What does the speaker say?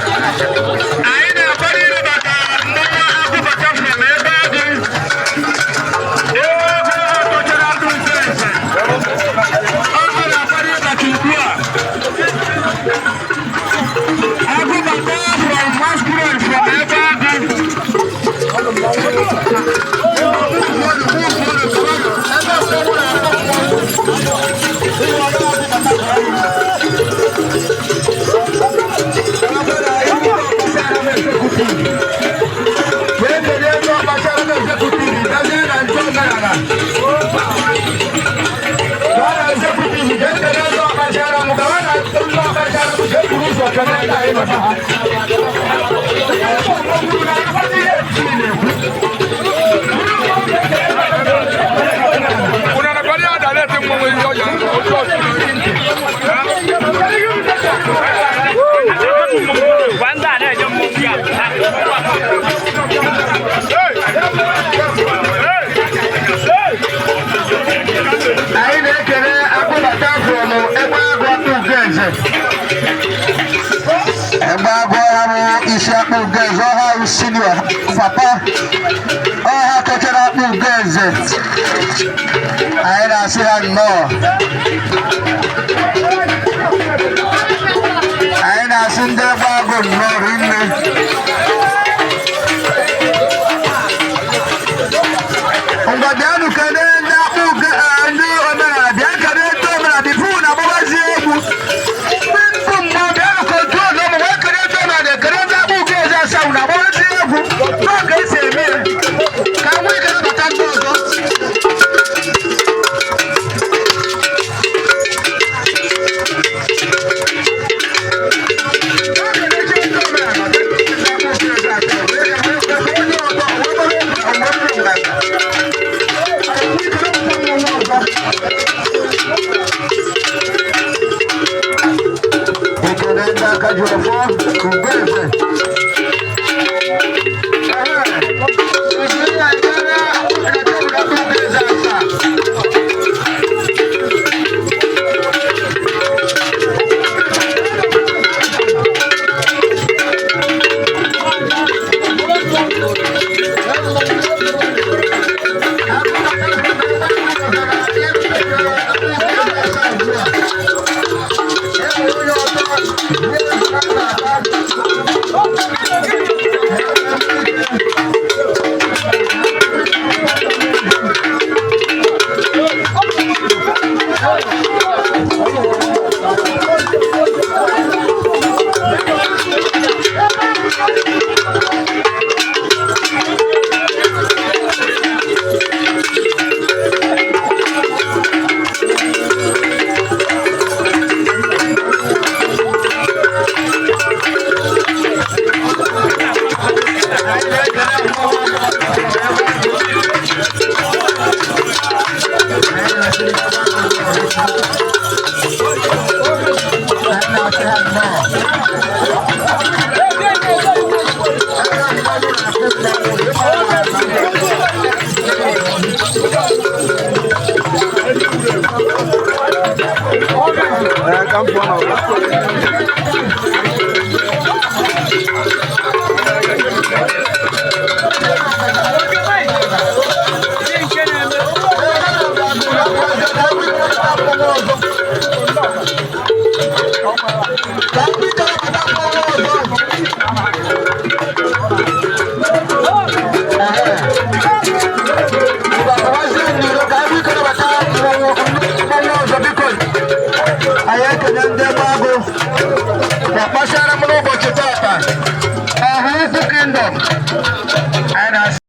Anyị na-akwado ịnabata mmọnwụ Agụbata from ebe agụ. Ebe tọchara akụ mfe eze. Ọ na-akwado ịbata ugbu a. Agụbata from masquerade from ebe agụ. Anyị na-ekele Agụbata from ebe agụ akpụ eze. Ebe agụ ọha bụ isi akpụ eze ọha bụ senior papa ọha kọchara akpụ eze. Anyị na-asị ha nnọọ. Anyị na-asị ndị ebe agụ nnọọ rinne. Ngwa, bịanụ kene ndị akpụ ndị omenala. Bịa kene ndị omenala before na agbabazie egwu ndị mmụọ. Bịanụ ka otu ọzọ ma wee kene ndị omenala, ekene ndị akpụ uke eze asaa na agbabazie egwu n'oge esi eme ya ka nwee ike nabata ndị ọzọ. Ekele ndị aka ji ọfọ ugeze. Ka m pụọ n'ọgbọ. Anyị ekele ndị ebe agụ ma kpasara m n'ụbọchị tata ọha ukwu kingdom. Anyị na-asị